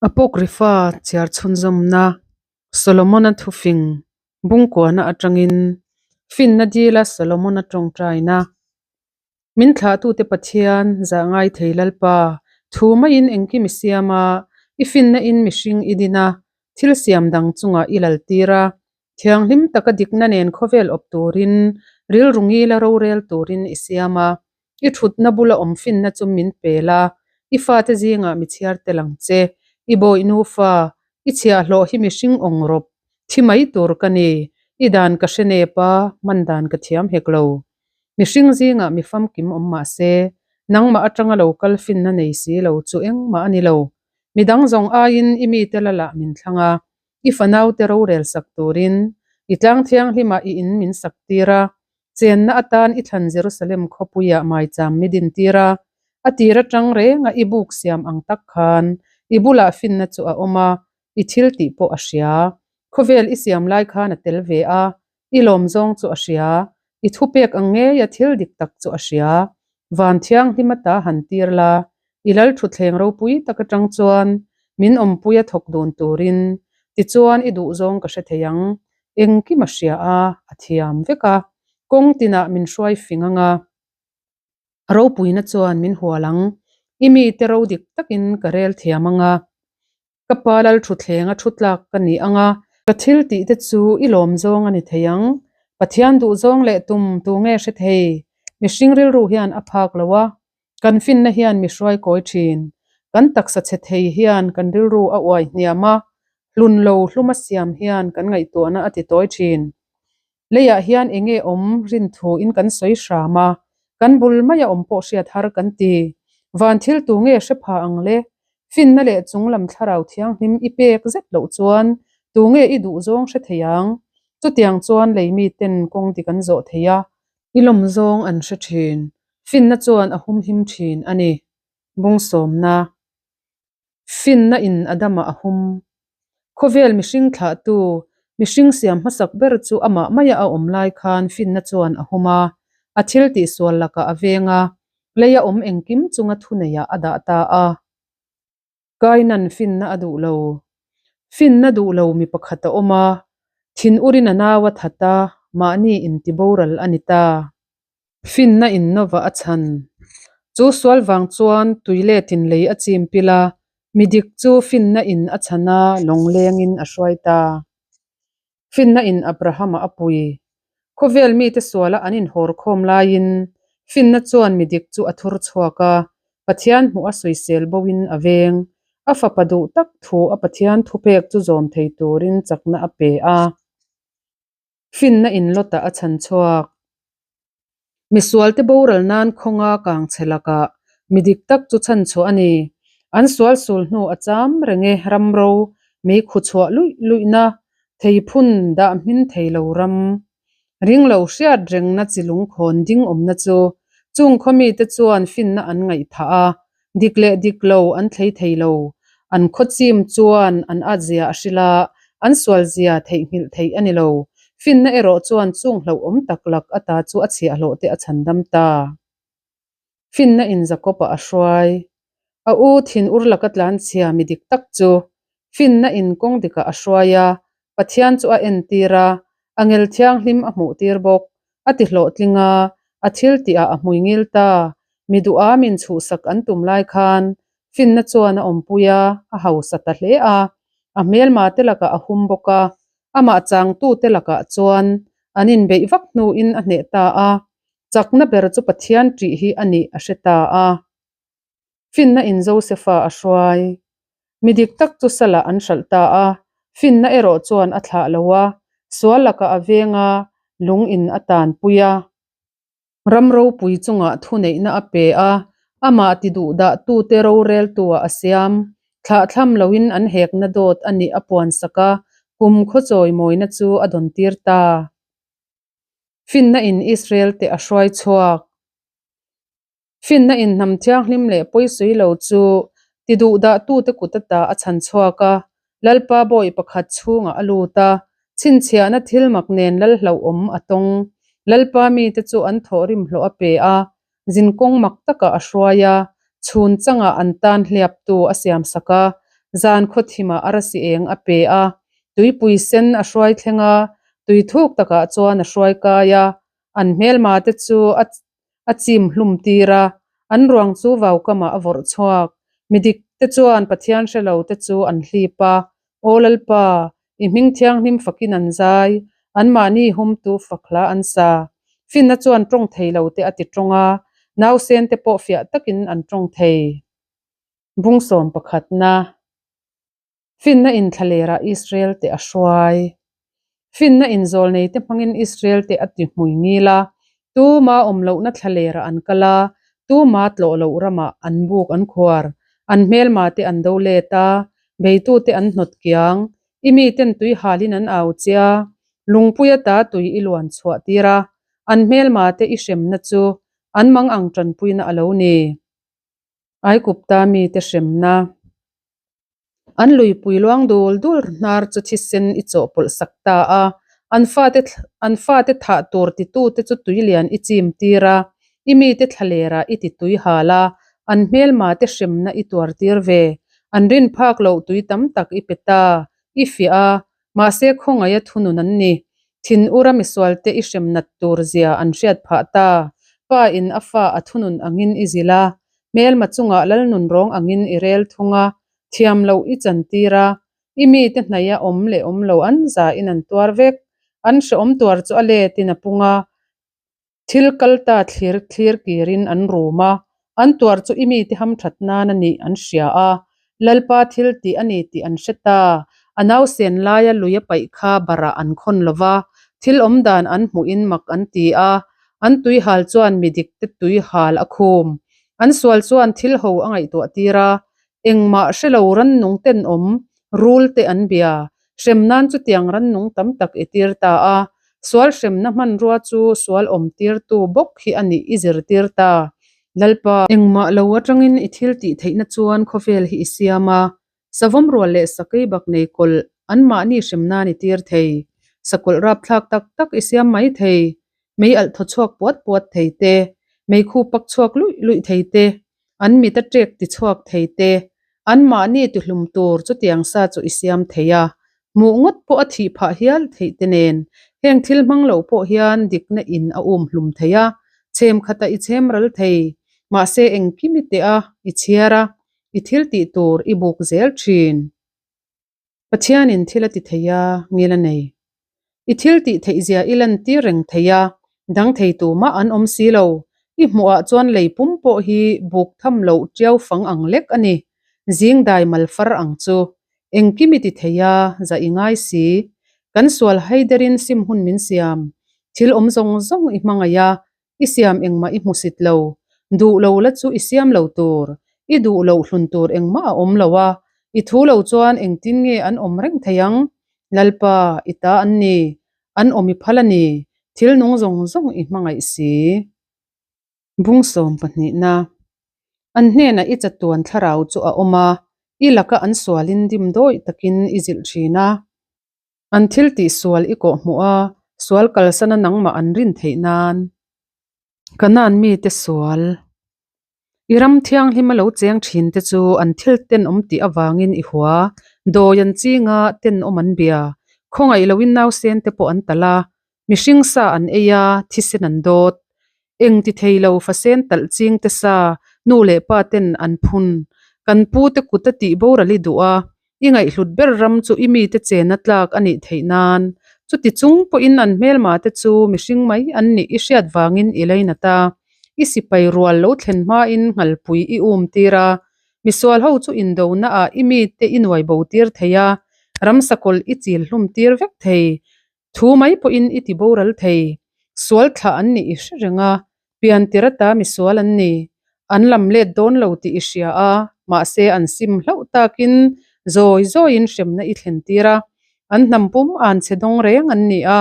Apocrypha chhiar chhunzawmna Solomona thufing bungkuahna atangin finna dila Solomona tawngtaina Min thlahtute Pathian zah ngai thei Lalpa thu maiin engkim i siam a, i finna in mihring i din a, thil siam dang chungah i lal tir a, thianghlim taka dikna nen khawvel awp turin rilru ngila rorel turin i siam a. I thutna bula awm finna chu min pe la, i fate zingah mi chhiar tel ang che. I bawih nufa, i chhiahhlawh hi mihring awng rawp, thi mai tur ka ni. I dan ka hre nep a, hman dan ka thiam hek lo. Mihring zingah mi famkim awm mah se, nangmah atanga lo kal finna nei si lo chu engmah a ni lo. Midang zawng aiin i mite la lah min thlang a, i fanaute rorel sak turin i tlang thianghlimah i in min sak tir a, Chenna atan i thlan Jerusalem khawpuiah maicham mi dintir a, a tir atang renga i buk siam ang tak khan i bulah finna chu a awm a, i thil tih pawh a hria. Khawvel i siam lai khan a tel ve a, i lawm zawng chu a hria, i thupek ang ngeia thil dik tak chu a hria. Van thianghlim ata han tir la, i lal thutthleng ropui tak atang chuan min awmpuia thawk dun turin, tichuan i duhzawng ka hre thei ang. Engkim a hria a, a thiam vek a, kawng tinah min hruai fing ang a, a ropuina chuan min hual ang, i mite ro dik takin ka rel thiam ang a, ka pa lal thutthleng a thu tlak ka ni ang a, ka thil tih te chu i lawm zawng a ni thei ang, Pathian duh zawng leh tum tu nge hre thei, mihring rilru hian a phak lo a, kan finna hian mi hruai kawi thin, kan taksa chhe thei hian kan rilru a uai hniam a, hlun lo hluma siam hian kan ngaihtuahna a ti tawi thin. Leiah hian eng nge awm rin thu in kan sawi hram a, kan bul maia awm pawh hriat har kan ti. Van thil tu nge hre pha ang le? Finna leh chung lam thlarau thianghlim i pek zet loh chuan tu nge i duh zawng hre thei ang? Chutiang chuan lei miten kawng dik an zawh thei a. I lawm zawng an hre thin. Finna chuan a humhim thin a ni. Bungsawmna. Finna in Adama a hum. Khawvel mihring thlahtu, mihring siam hmasak ber chu amah maia a awm lai khan finna chuan a hum a, a thil tihsual lakah a veng a, leia awm engkim chunga thuneiah a dah ta a. Kainan finna a duh lo. Finna duh lo mi pakhat a awm a, thin urin a nau a that a, mahni intiboral a ni ta. Finna in Nova a chhan. Chu sual vang chuan tui letin lei a chim pil a, mi dik chu finna in a chhan a, lawng lengin a hruai ta. Finna in Abrahama a pui. Khawvel mite suala an inhawr khawm laiin finna chuan mi dik chu a thur chhuak a, Pathian hmuh a sawisel boin a veng. A fapa duh tak thu a Pathian thupek chu zawm thei turin chakna a pe a. Finna in Lota a chhan chhuak. Misualte boral nan khawnga kang chhe lakah mi dik tak chu chhan chhuah a ni. An sual sul hnu a cham reng e ram ro, mei khu chhuah luih luihna, thei phun dah hmin thei lo ram. Ring lo hriat rengna chi lungkhawn ding awmna chu chung khaw mite chuan finna an ngaihthah a, dik leh dik lo an thlei thei lo. An khaw chim chuan an at zia a hrilh a, an sual zia theihnghilh theih a ni lo. Finna erawh chuan chung hlauhawm tak lak ata chu a chhiahhlawh te a chhandam ta. Finna in Jakob-a a hruai. A u thin ur laka tlanchhia mi dik tak chu finna in kawng dikah a hruai a, Pathian chu a entir a, angel thianghlim a hmuhtir bawk. A ti hlawhtling a, a thil tihah a hmui ngil ta. Mi duha min chhuhsak an tum lai khan finna chuan a awmpui a, a hausa ta hle a. A hmelma te lakah a hum bawk a, amah changtute lakah chuan an inbeih vak hnuin a hneh ta a. Chakna ber chu Pathian ṭih hi a nih a hre ta a. Finna in Josefa a hruai. Mi dik tak chu salah an hralh ta a, finna erawh chuan a thlah lo a, sual lakah a veng a, lung in a tanpui a. Ram ropui chungah thuneihna a pe a, amah ti duh dahtute roreltuah a siam. Thlahthlam loin an hekna dawt a nih a puansak a, kum khaw chawimawina chu a dawntir ta. Finna in Israel te a hruai chhuak. Finna in hnam thianghlim leh pawisawi lo chu ti duh dahtute kut ata a chhan chhuak a, Lalpa bawi pakhat chhungah a lut a, chhinchhiahna thil mak nen lal hlauhawm a tawng. Lalpa mite chu an thawhrim hlawh a pe a, zinkawng mak takah a hruai a, chhun changah an tan hliaptu a siamsak a. Zan khawthimah arsi eng a pe a, tuipui sen a hruai thleng a, tui thuk takah chuan a hruai kai a, an hmelma te chu a a chim hlum tir a, an ruang chu vaukamah a vawrh chhuak. Midik te chuan Pathian hre lo te chu an hlip a, Aw Lalpa, i hming thianghlim fakin an zai, anmahni humtu fak hla an sa. Finna chuan tawng thei lo te a ti tawng a, nausen te pawh fiah takin an tawng thei. Bungsawm pakhatna. Finna in thlalerah Israel te a hruai. Finna in zawlnei te hmangin Israel te a ti hmui ngil a, tuma awm lohna thlalerah an kal a, tuma tlawh loh ramah an buk an khuar, an hmelma te an do let a, beitute an hnawt kiang, i miten tui halin an au chia, lungpui ata tui i luan chhuah tir a, an hmelma te i hremna chu an mang ang tanpuina a lo ni. Aikupta mite hremna. An luipui luang dul dul hnar chu thisen i chawhpawlh sak ta a, an fate an fate thah tur titute chu tuilian i chim tir a, i mite thlalerah i ti tui hal a, an hmelma te hremna i tuar tir ve, an rin phak loh tui tam tak i pe ta, i fiah a, mahse khawngaih a thunun an ni. Thin ura misualte i hrem nat tur zia an hriat phah ta. Pa in a fa a thunun angin i zilh a, hmelma chungah lalnun rawng angin i rel thung a, thiam loh i chan tir a, i mite hnaih a awm leh awm lo an za in an tuar vek. An hrehawm tuar chu a let in a pung a, thil kal ta thlir thlir kirin an rum a, an tuar chu i mite hamthat nan a nih an hria a, Lalpa thil tih a ni tih an hre ta. A nausen laia lui a paih kha barah an khawn lo va, thil awmdan an hmuhin mak an ti a, an tui hal chuan mi dikte tui hal a khum. An sual chuan thil ho a ngaihtuah tir a, engmah hre lo rannung tenawm, rul te an bia. Hrem nan chutiang rannung tam tak i tir ta a, sual hremna hmanrua chu sual awm tirtu bawk hi a nih i zirtir ta. Lalpa, engmah lo atangin i thil tih theihna chuan khawvel hi i siam a, savawm rual leh sakei bak nei kawlh anmahni hrem nan i tir thei, sakawlh rapthlak tak tak i siam mai thei, mei alh thaw chhuak puat puat thei te, meikhu pak chhuak luih luih thei te, an mit a ṭek ti chhuak thei te, anmahni tihlum tur chutiang sa chu i siam thei a, hmuh ngawt pawh a thih phah hial theih te nen, heng thil hmang lo pawh hian dikna in a um hlum thei a, chhem khatah i chhem ral thei, mahse engkim i teh a, i chhiar a, i thil tih tur i buk zel thin. Pathianin thil a ti thei a, ngil a nei. I thil tih theih zia i lantir reng thei a, dang thei tu mah an awm si lo. I hmuhah chuan lei pum pawh hi buk tham loh tiau fang ang lek a ni. Zing dai mal far ang chu. Engkim i ti thei a, za i ngai si. Kan sual haiderin sim hun min siam. Thil awm zawng zawng i hmangaih a, I siam engmah i hmusit lo. Duh lo la chu i siam lo tur. I duh loh hlun tur engmah a awm lo a. I thu lo chuan engtin nge an awm reng thei ang? Lalpa, i ta an ni. An awm i phal a ni. Thil nung zawng zawng i hmangaih si. Bungsawm pahnihna. An hnenah i chatuan thlarau chu a awm a, i laka an sualin dimdawi takin i zilh thin a. An thil tih sual i kawh hmuh a, sual kalsana nangmah an rin theih nan. Kanaan mite sual. I ram thianghlim a lo cheng thin te chu an thil tenawm tih avangin i hua, dawi an chinga tenawm an bia, khawngaih loin nausen te pawh an talh a, mihring sa an ei a, thisen an dawt. Eng ti thei lo fasen talh ching te sa nu leh pa ten an phun. Kan pu te kut a tih boral i duh a, i ngaihhlut ber ram chu i mite chena tlak a nih theih nan. Chuti chung pawhin an hmelma te chu mihring mai an nih i hriat vangin i lainat a, i sipai rual lo thlen hmain nghalpui i um tir a, misual ho chu indona ah i mite i nuai bo tir thei a, ramsakawlh i chil hlum tir vek thei. Thu mai pawhin i ti boral thei. Sual thlah an nih i hre reng a, pian tir ata misual an ni. An lam let dawn lo tih i hria a, mahse an sim hlauh takin zawi zawiin hremna i thlen tir a. An hnam pum an che dawng reng an ni a,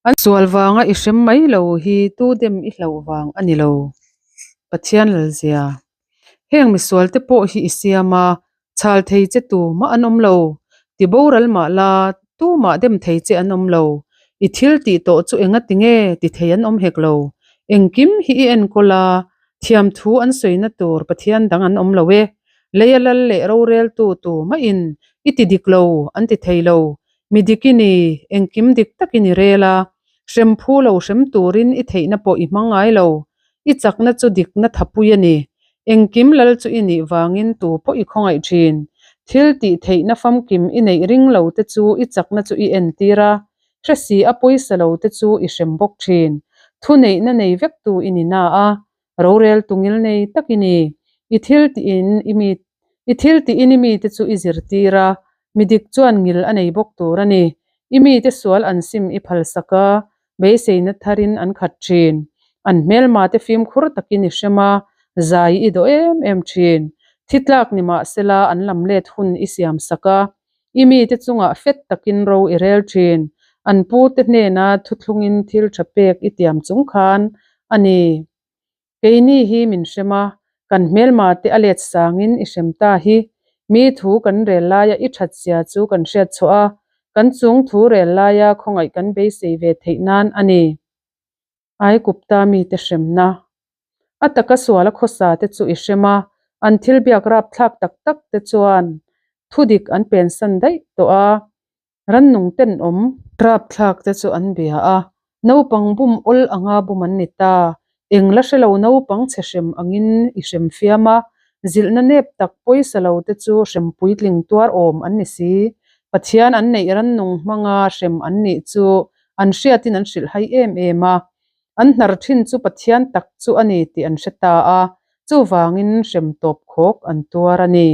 an sual vanga i hrem mai lo hi tu dem i hlauh vang a ni lo. Pathian lalzia. Heng misual te pawh hi i siam a, Chhal thei che tu mah an awm lo. Ti boral mah la, tu mah dem thei che an awm lo. I thil tih tawh chu enga ti nge ti thei an awm hek lo. Engkim hi i enkawl a, thiamthu an sawina tur Pathian dang an awm lo e. Leia lal leh roreltu tu mahin i ti dik lo an ti thei lo. Mi dik i ni, engkim dik takin i rel a, hrem phu lo hrem turin i theihna pawh i hmang ngai lo. I chakna chu dikna thapui a ni. Engkim lal chu i nih vangin tu pawh i khawngaih thin. Thil tih theihna famkim i neih ring lo te chu i chakna chu i entir a, hre si a pawisa lo te chu i hrem bawk thin. Thuneihna nei vektu i ni na a, Rorel tungil nei tak i ni. I thil tiin i mi I thil tiin i mite chu i zirtir a, mi dik chuan ngil a nei bawk tur a ni. I mite sual an sim i phalsak a, beiseina tharin an khat thin. An hmelmate fimkhur takin i hrem a, zai i dawh em em thin. Thi tlak ni mahsela an lam let hun i siamsak a, i mite chungah fet takin ro i rel thin. An pute hnena thuthlungin thil tha pek i tiam chung khan a ni. Keini hi min hrem a, kan hmelma te a let sangin i hrem ta hi. Mi thu kan rel laia i that zia chu kan hriat chhuah a, kan chung thu rel laia khawngaih kan beisei ve theih nan a ni. Aikupta mite hremna. A taka suala khawsa te chu i hrem a, an thil biak rapthlak tak tak te chuan thudik an pensan daih tawh a, Rannung tenawm rapthlak te chu an bia a, naupang bum awl anga bum an ni ta. Eng la hre lo naupang chhe hrem angin i hrem fiam a, zilhna nep tak pawisa lo te chu hrem puitling tuar awm an ni si. Pathian an neih rannung hmanga hrem an nih chu an hriatin an hrilhhai em em a, an hnar thin chu Pathian tak chu a ni tih an hre ta a, chuvangin hrem tawp khawk an tuar a ni.